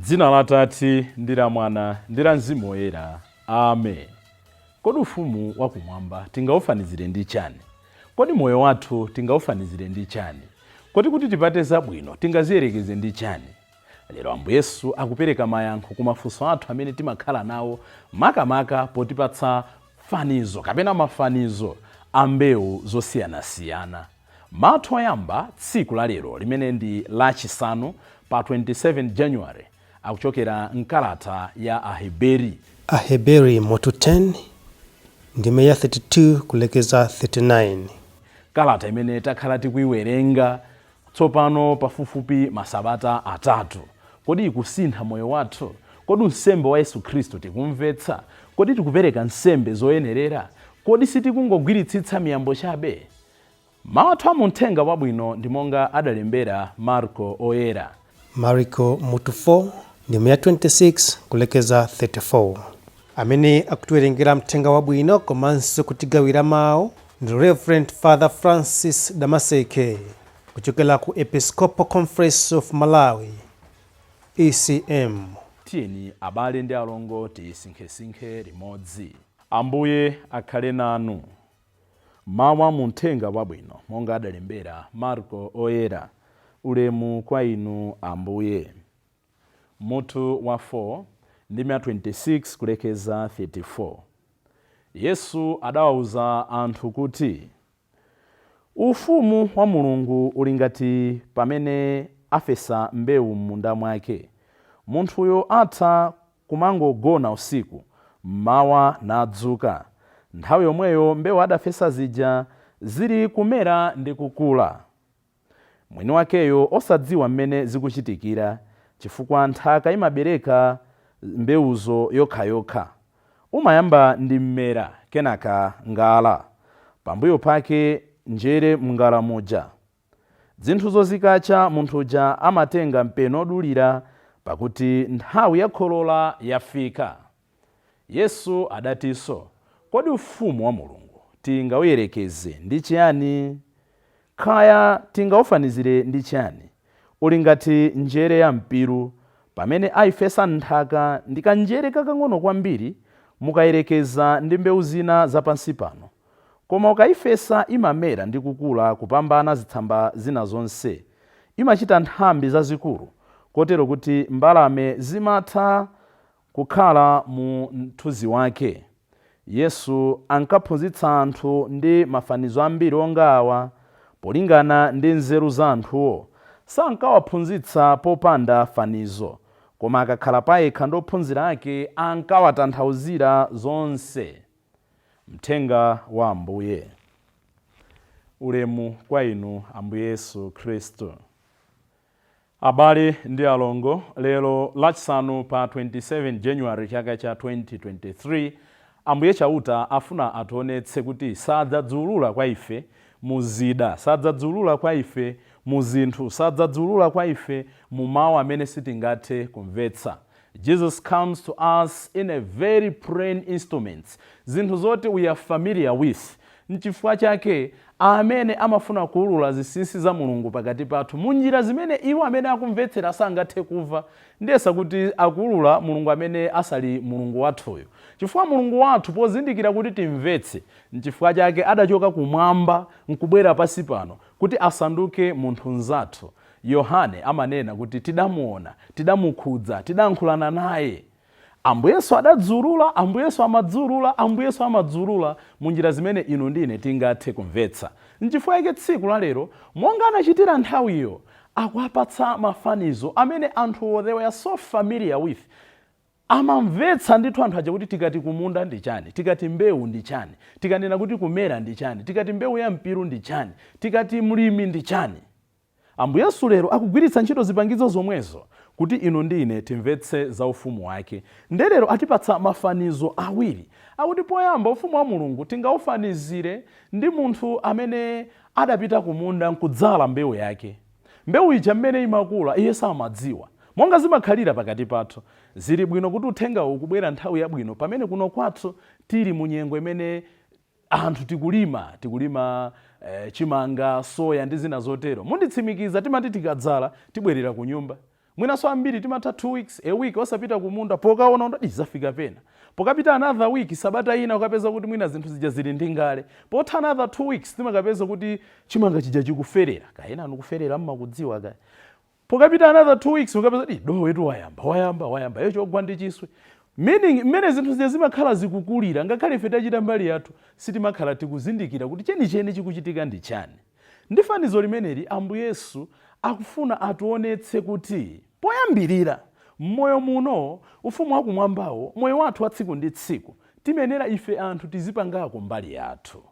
Dzina la Atate ndi la Mwana ndi la Mzimu Woyera. Amen. Kodi ufumu wakumwamba tingaufanizire ndi chani? Kodi moyo wathu tingaufanizire ndi chani? Kodi kuti tipate zabwino tingaziyerekeze ndi chani? Lero Ambuye Yesu akupereka mayankho ku mafunso athu amene timakhala nawo, makamaka potipatsa fanizo kapena mafanizo a mbewu zosiyanasiyana. Mawu oyamba tsiku la lero, limene ndi Lachisanu pa 27 January, akuchokera mkalata ya Aheberi. Aheberi mutu 10, ndime ya 32 kulekeza 39. Kalata imene takhala tikuiwerenga tsopano pafupifupi masabata 3. Kodi ikusintha moyo wathu? Kodi unsembe wa Yesu Khristu tikumvetsa? Kodi tikupereka nsembe zoyenerera? Kodi sitikungogwiritsitsa miyambo chabe? Mawu athu a mu Mthenga Wabwino ndi monga adalembera Marko Oyera. Marko mutu 4, ndime ya 26 kulekeza 34. Amene akutiwerengera Mthenga Wabwino komanso kutigawira mawu ndi Reverend Father Francis Damaseke kuchokera ku Episcopal Conference of Malawi, ECM. Tiyeni abale ndi alongo tisinkhesinkhe limodzi. Ambuye akhale nanu. Mawu a mu Mthenga Wabwino monga adalembera Marko Oyera. Ulemu kwa inu, Ambuye. Mutu wa 4, ndime ya 26 kulekeza 34. Yesu adawauza anthu kuti, Ufumu wa Mulungu uli ngati pamene afesa mbewu m'munda mwake. Munthuyo atha kumangogona usiku, m'mawa nadzuka. Nthawi yomweyo mbewu adafesa zija zili kumera ndi kukula. Mwini wakeyo osadziwa mmene zikuchitikira, chifukwa nthaka imabereka mbewuzo yokhayokha. Umayamba ndi mmera, kenaka ngala, pambuyo pake njere m'ngala muja. Zinthuzo zikacha, munthu uja amatenga mpeni odulira, pakuti nthawi ya kholola yafika. Yesu adatinso, Kodi Ufumu wa Mulungu tingauyerekeze ndi chiyani? Kaya tingaufanizire ndi chiyani? Uli ngati njere ya mpiru. Pamene aifesa m'nthaka, ndi kanjere kakang'ono kwambiri mukayerekeza ndi mbewu zina za pansi pano. Koma ukaifesa imamera ndi kukula kupambana zitsamba zina zonse. Imachita nthambi zazikulu, kotero kuti mbalame zimatha kukhala mu mthunzi wake. Yesu ankaphunzitsa anthu ndi mafanizo ambiri onga awa, polingana ndi nzeru za anthuwo. Sankawaphunzitsa popanda fanizo, koma akakhala payekha ndi ophunzira ake ankawatanthauzira zonse. Mthenga wa Ambuye. Ulemu kwa inu, Ambuye Yesu Khristu. Abale ndi alongo, lero Lachisanu pa 27 January chaka cha 2023, Ambuye Chauta afuna ationetse kuti sadzadziulula kwa ife mu zida, sadzadziulula kwa ife mu zinthu, sadzadziulula kwa ife mu mawu amene sitingathe kumvetsa. Jesus comes to us in a very plain instruments, zinthu zoti we are familiar with. Nchifukwa chake amene amafuna kuulula zinsinsi za Mulungu pakati pathu mu njira zimene iwo amene akumvetsera sangathe kumva, ndiyesa kuti akuulula Mulungu amene asali Mulungu wathuyo. Chifukwa Mulungu wathu pozindikira kuti timvetse, nchifukwa chake adachoka kumwamba nkubwera pansi pano kuti asanduke munthu mnzathu. Yohane amanena kuti tidamuona, tidamukhudza, tidayankhulana naye. Ambuye Yesu adadziulula, Ambuye Yesu amadziulula, Ambuye Yesu amadziulula mu njira zimene inu ndi ine tingathe kumvetsa. Nchifukwa chake tsiku la lero, monga anachitira nthawiyo, akuwapatsa mafanizo amene anthuwo they were so familiar with. Amamvetsa ndithu anthu aja kuti tikati kumunda ndi chani, tikati mbewu ndi chani, tikanena kuti kumera ndi chani, tikati mbewu ya mpiru ndi chani, tikati mlimi ndi chani. Ambuye Yesu lero akugwiritsa ntchito zipangizo zomwezo kuti inu ndi ine timvetse za ufumu wake. Nde lero atipatsa mafanizo awiri akuti poyamba ufumu wa Mulungu tingaufanizire ndi munthu amene adapita kumunda nkudzala mbewu yake. Mbewu ija mmene imakula iye samadziwa. Monga zimakhalira pakati pathu. Zili bwino kuti uthengawu ukubwera nthawi yabwino pamene kuno kwathu tili mu nyengo imene anthu tikulima, tikulima chimanga, soya ndi zina zotero. Munditsimikiza timati tikadzala tibwerera kunyumba. Mwinanso ambiri timatha 2 weeks, a week osapita kumunda, pokaona kuti zafika pena. Pokapita another week, sabata ina, ukapeza kuti mwina zinthu zija zili ndi ngale. Potha another 2 weeks, timakapeza kuti chimanga chija chikuferera. Kaya anu kuferera mmakudziwa kaya? Pokapita another 2 weeks, ukapeza kuti dowe wetu wayamba, wayamba, wayamba, iyo chogwa ndi chiswe. Meaning mmene zinthu zija zimakhala zikukulira, ngakhale ife tachita mbali yathu, sitimakhala tikuzindikira kuti chenicheni chikuchitika ndi chani. Ndi fanizo limeneli, Ambuye Yesu akufuna ationetse kuti poyambirira mmoyo muno, ufumu wakumwambawo, moyo wathu wa tsiku ndi tsiku, timenera ife anthu tizipangako mbali yathu.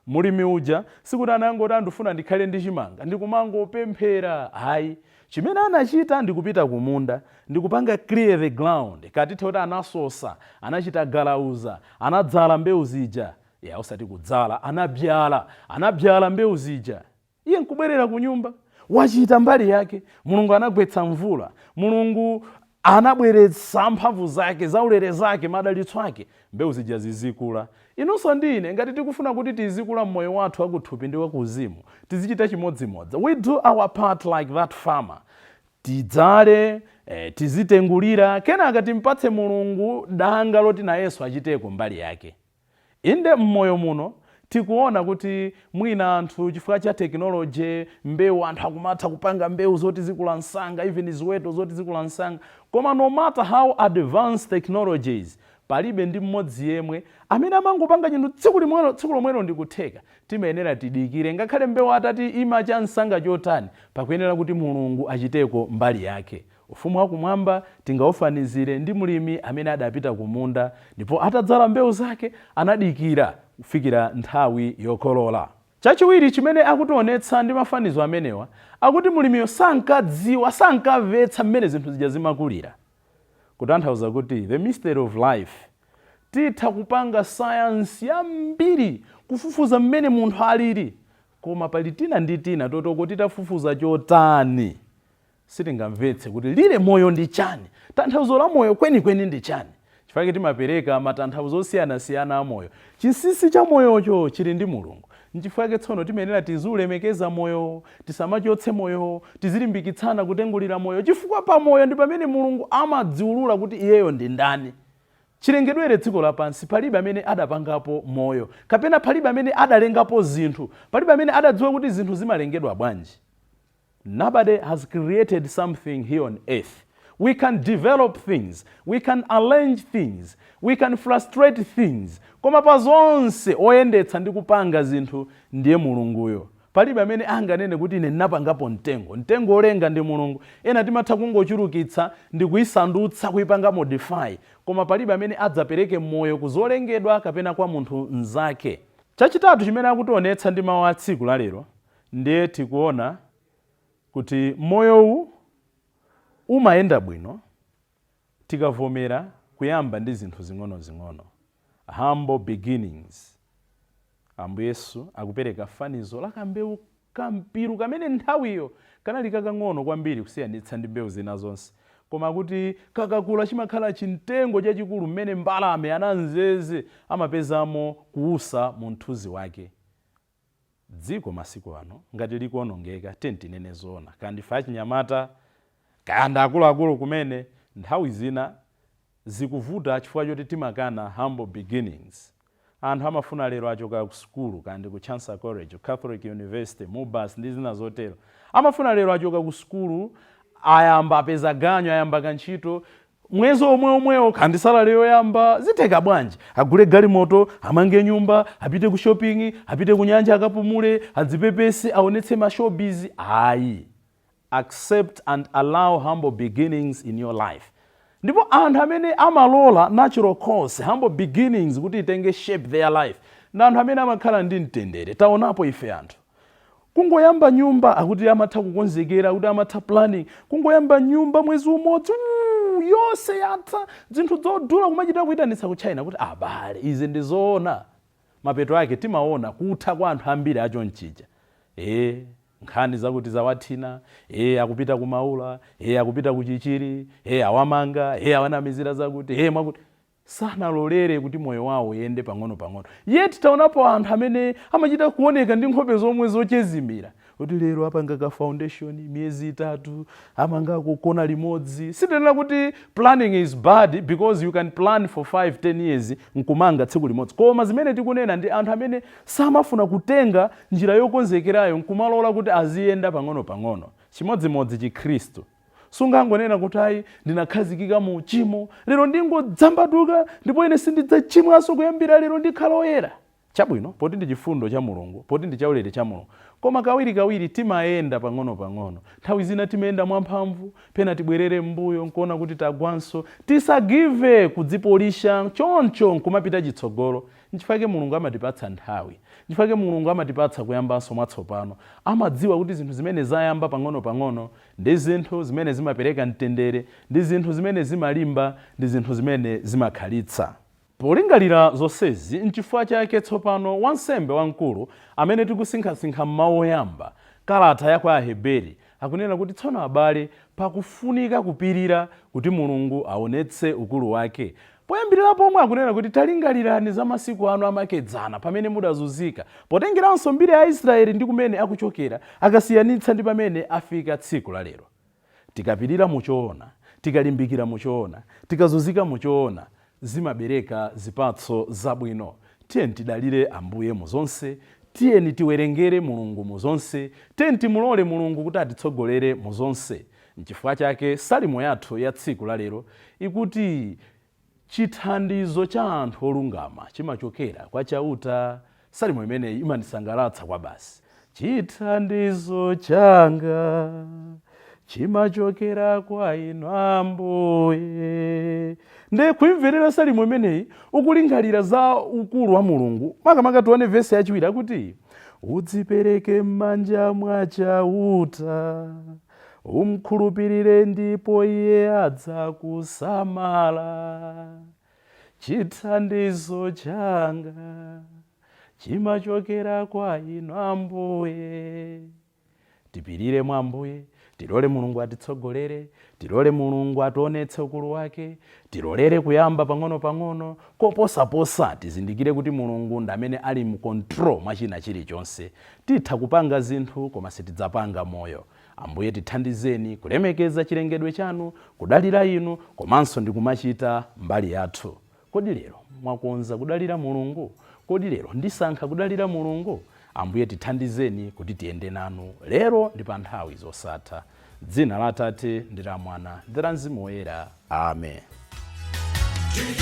Mulimi uja sikuti anangoti, "Andifuna ndikhale ndi chimanga," ndikumangopemphera, ayi. Chimene anachita ndikupita kumunda, ndikupanga clear the ground. Katithe kuti anasosa, anachita galauza, anadzala mbewu zija, ya osati kudzala, anabyala, anabyala mbewu zija. Iye nkubwerera ku nyumba, wachita mbali yake. Mulungu anagwetsa mvula, Mulungu anabweretsa mphamvu zake, zaulere zake, madalitso ake, mbewu zija zizikula. Inunso ndine, ngati tikufuna kuti tizikula mmoyo wathu wakuthupi ndi wakuuzimu, tizichita chimodzimodzi. We do our part like that farmer. Tidzale, tizitengulira, kenaka timpatse Mulungu danga loti nayenso achiteko mbali yake. Inde, mmoyo muno tikuona kuti mwina anthu, chifukwa cha technology, mbewu, anthu akumatha kupanga mbewu zoti zikula msanga, even ziweto zoti zikula msanga. Koma no matter how advanced technology is, palibe ndi mmodzi yemwe amene amangopanga chinthu tsiku limwelo, tsiku lomwelo ndikutheka. Timayenera tidikire. Ngakhale mbewu atati imacha msanga chotani, pakuyenera kuti Mulungu achiteko mbali yake. Ufumu wakumwamba tingaufanizire ndi mlimi amene adapita kumunda, ndipo atadzala mbewu zake anadikira kufikira nthawi yokolola. Chachiwiri chimene akutionetsa ndi mafanizo amenewa, akuti mlimiyo sankadziwa, sankamvetsa mmene zinthu zija zimakulira. Kutanthauza kuti the mystery of life, titha kupanga sayansi yambiri kufufuza mmene munthu alili, koma pali tina ndi tina totoko titafufuza chotani, sitingamvetse kuti lile moyo ndi chani, tanthauzo la moyo kwenikweni ndi chani. Chifukwa timapereka matanthauzo osiyanasiyana a moyo. Chinsinsi cha moyocho chili ndi Mulungu. Nchifukwa tsono timayenera tiziulemekeza moyo, tisamachotse moyo, tizilimbikitsana kutengulira moyo, chifukwa pa moyo ndi pamene Mulungu amadziulula kuti iyeyo ndi ndani. Chilengedwere dziko lapansi, palibe amene adapangapo moyo, kapena palibe amene adalengapo zinthu, palibe amene adadziwa kuti zinthu zimalengedwa bwanji. Nobody has created something here on earth. We can develop things, we can arrange things, we can frustrate things, koma pa zonse oyendetsa ndi kupanga zinthu ndiye Mulunguyo. Palibe amene anganene kuti, "Ine ndinapangapo mtengo." Mtengo olenga ndi Mulungu. Ena timatha kungochulukitsa ndi kuyisandutsa, kuyipanga modify, koma palibe amene adzapereke moyo kuzolengedwa kapena kwa munthu mnzake. Chachitatu chimene akutionetsa ndi mawu a tsiku lalero, ndiye tikuona kuti moyowu umayenda bwino tikavomera kuyamba ndi zinthu zing'ono-zing'ono, humble beginnings. Ambuye Yesu akupereka fanizo la kambewu kampiru kamene nthawiyo kanali kakang'ono kwambiri kusiyanitsa ndi mbewu zina zonse, koma kuti kakakula chimakhala chimtengo chachikulu mmene mbalame anamzeze amapezamo kuusa mu mthunzi wake. Dziko masiku ano ngati likuonongeka, tinene zoona, kandi achinyamata, kaya akuluakulu kumene, nthawi zina zikuvuta chifukwa choti timakana humble beginnings. Anthu amafuna lero achoka ku sukulu, kandi ku Chancellor College, Catholic University, MUBAS ndi zina zotero, amafuna lero achoka ku sukulu, ayamba apeza ganyo, ayamba kantchito, mwezi omwe omwewo kandi salary yoyamba, zitheka bwanji? Agule galimoto, amange nyumba, apite ku shopping, apite ku nyanja akapumule, adzipepese, aonetse ma showbiz. Ayi, accept and allow humble beginnings in your life. Ndipo anthu amene amalola natural course, humble beginnings kuti itenge shape their life, ndi anthu amene amakhala ndi mtendere. Taonapo ife anthu kungoyamba nyumba, akuti amatha kukonzekera, kuti amatha planning, kungoyamba nyumba mwezi umodzi, yonse yatha, zinthu zodula, kumachita kuyitanitsa ku China kuti, "Abale, izi ndi zoona?" Mapeto ake timaona kutha kwa anthu ambiri achonchija. Nkhani zakuti zawathina, akupita kumaula, akupita kuchichiri, awamanga, awanamizira zakuti, mwakuti. Sanalolere kuti moyo wawo uyende pang'ono-pang'ono. Yet taonapo anthu amene amachita kuoneka ndi nkhope zomwe zochezimira. Kuti lero apanga ka foundation, miyezi 3 amanga kukona limodzi. Sitinena kuti planning is bad, because you can plan for 5 10 years nkumanga tsiku limodzi. Koma zimene tikunena ndi anthu amene samafuna kutenga njira yokonzekerayo nkumalola kuti aziyenda pang'ono-pang'ono. Chimodzimodzi Chikhristu, sungangonena kuti, "Ayi, ndinakhazikika mu uchimo, lero ndingodzambatuka ndipo ine sindidzachimwanso, kuyambira lero ndikhala oyera." Chabwino, poti ndi chifundo cha Mulungu, poti ndi chaulere cha Mulungu. Koma kawirikawiri timayenda pang'ono-pang'ono. Nthawi zina timayenda mwamphamvu, pena tibwerere m'mbuyo nkuona kuti tagwanso. Tisagive kudzipolisha choncho nkumapita chitsogolo. Nchifukwa Mulungu amatipatsa nthawi, nchifukwa Mulungu amatipatsa kuyambanso mwatsopano. Amadziwa kuti zinthu zimene zayamba pang'ono-pang'ono ndi zinthu zimene zimapereka mtendere, ndi zinthu zimene zimalimba, ndi zinthu zimene zimakhalitsa. Polingalira zonsezi, nchifukwa chake tsopano wansembe wamkulu amene tikusinkhasinkha mmawu oyamba, kalata ya kwa Aheberi, akunena kuti, "Tsono abale, pakufunika kupirira kuti Mulungu aonetse ukulu wake." Poyambirira pomwe akunena kuti, "Talingalirani za masiku anu amakedzana pamene mudazunzika," potengeranso mbiri ya Aisraeli ndi kumene akuchokera, akasiyanitsa ndi pamene afika tsiku la lero. Tikapirira muchoona, tikalimbikira muchoona, tikazunzika muchoona, zimabereka zipatso zabwino. Tiyeni tidalire Ambuye mu zonse, tiyeni tiwerengere Mulungu mu zonse, tiyeni timulole Mulungu kuti atitsogolere mu zonse. Nchifukwa chake salimo yathu ya tsiku la lero ikuti, "Chithandizo cha anthu olungama chimachokera kwa Chauta." Salimo imeneyi imandisangalatsa kwa basi. Chithandizo changa chimachokera kwa inu Ambuye. Nde kuimverera salimo imeneyi, ukulingalira za ukulu wa Mulungu. Makamaka tione vesi yachiwiri, akuti, "Udzipereke m'manja mwa Chauta, umkhulupirire ndipo iye adzakusamala. Chithandizo changa chimachokera kwa inu Ambuye." Tipirire mwa Ambuye, tilole Mulungu atitsogolere, tilole Mulungu ationetse ukulu wake, tilolere kuyamba pang'ono-pang'ono. Koposaposa tizindikire kuti Mulungu ndi amene ali mu control mwa china chilichonse. Titha kupanga zinthu, koma sitidzapanga moyo. Ambuye, tithandizeni kulemekeza chilengedwe chanu, kudalira inu, komanso ndi kumachita mbali yathu. Kodi lero mwakonza kudalira Mulungu? Kodi lero ndisankha kudalira Mulungu? Ambuye, tithandizeni kuti tiyende nanu lero ndi pa nthawi zosatha. Dzina la Atate ndi la Mwana ndi la Mzimu Woyera, amen. Do you